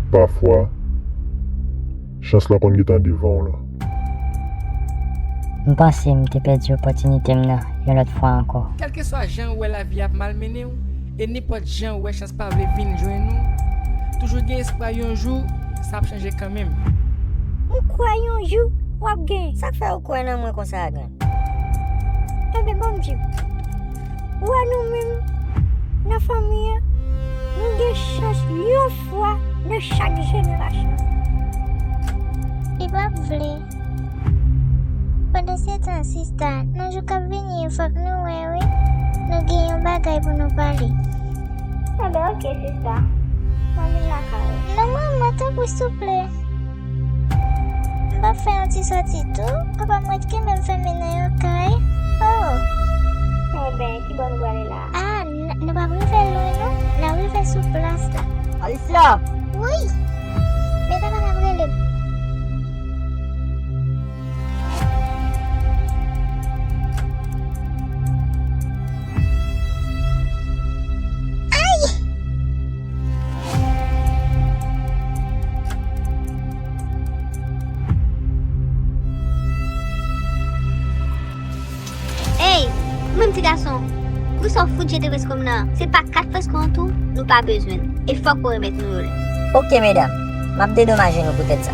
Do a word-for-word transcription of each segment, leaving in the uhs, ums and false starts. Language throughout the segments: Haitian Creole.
Pafwa, chans lan konn gentan devan w lan. M panse m te pèdi opòtinite m nan yon lòt fwa ankò. Kèlkeswa jan ou wè lavi ap malmennen w, e nenpòt jan ou wè chans pa vle vin jwenn ou, toujou gen espwa yon jou sa ap chanje kanmenm. M kwè yon jou w ap genyen. Sa k fè ou kwè nan mwen konsa, grann? Enben, ban m di w. Ou wè nou menm, nan fanmi an, nou gen chans yon fwa nan chak jenerasyon. Li p ap vle. Pandansetan, sista, nan jou k ap vini yo, fòk nou wè, wi. Nou gen yon bagay pou nou pale. Enben, oke, sista. Mwen vin lakay ou. Non, manman, tanpri, souple. M p ap fè yon ti sòti tou. Papa m ret kenbe m fèmen nan yon kay. Oh! Enben, ki bò nou prale la? Ah, n-, nou p ap rive lwen, non. N ap rive sou plas la. Alicia! Wi! Men papa m ap rele m. Ay! Ey, ou menm ti gason, poukisa w fout jete freskò m nan? Se pa kat freskò an tou, nou pa bezwen l. E fòk ou remèt nou yo l. Oke, medam, m ap dedomaje nou poutèt sa.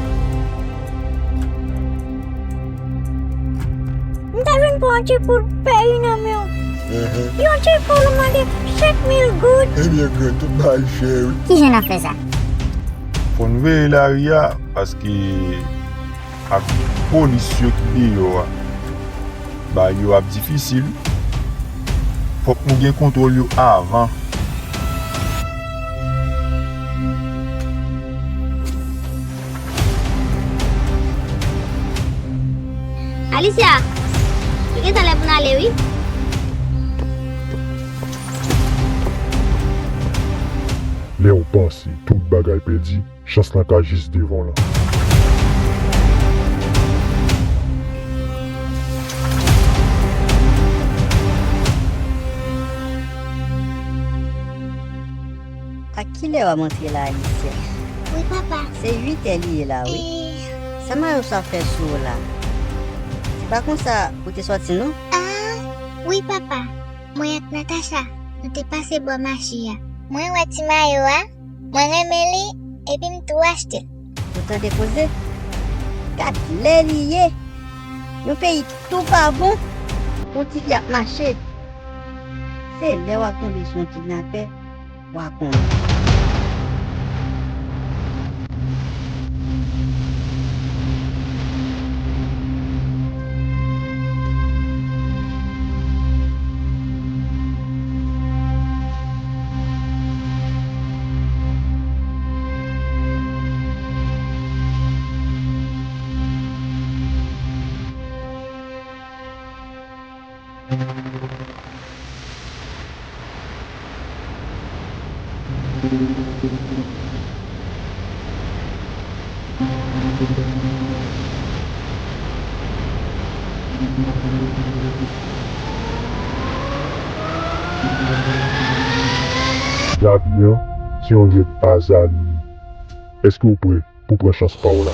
M ta vin pran yon ti poul peyi nan men w. Yon ti poul mande senk mil goud. Ebyen, grann, tout bagay chè, wi. Kijan n ap fè sa? Fò n veye lari a, paske ak polis yo ki deyò a, bagay yo ap difisil. Fòk nou gen kontwòl yo avan. Alicia, li gentan lè pou n ale, wi. Lè w panse tout bagay pèdi, chans lan ka jis devan w lan. A kilè w ap antre la, Alicia? Wi, papa. Se uit è li ye la, wi. E... Sa mayo sa fè sou ou la? Se pa konsa ou te sòti, non? Ah, wi, papa. Mwen ak Natacha, nou te pase bò mache a. Mwen wè ti mayo a, mwen renmen li, epi m tou achte l. Ou tande koze? Gad lè li ye! Yon peyi tou pa bon. Yon ti fi ap mache. Se lè w ap tonbe sou yon kidnapè, w a konnen. Lavi an se yon jwèt aza li ye. Èske w prè pou pran chans pa w la?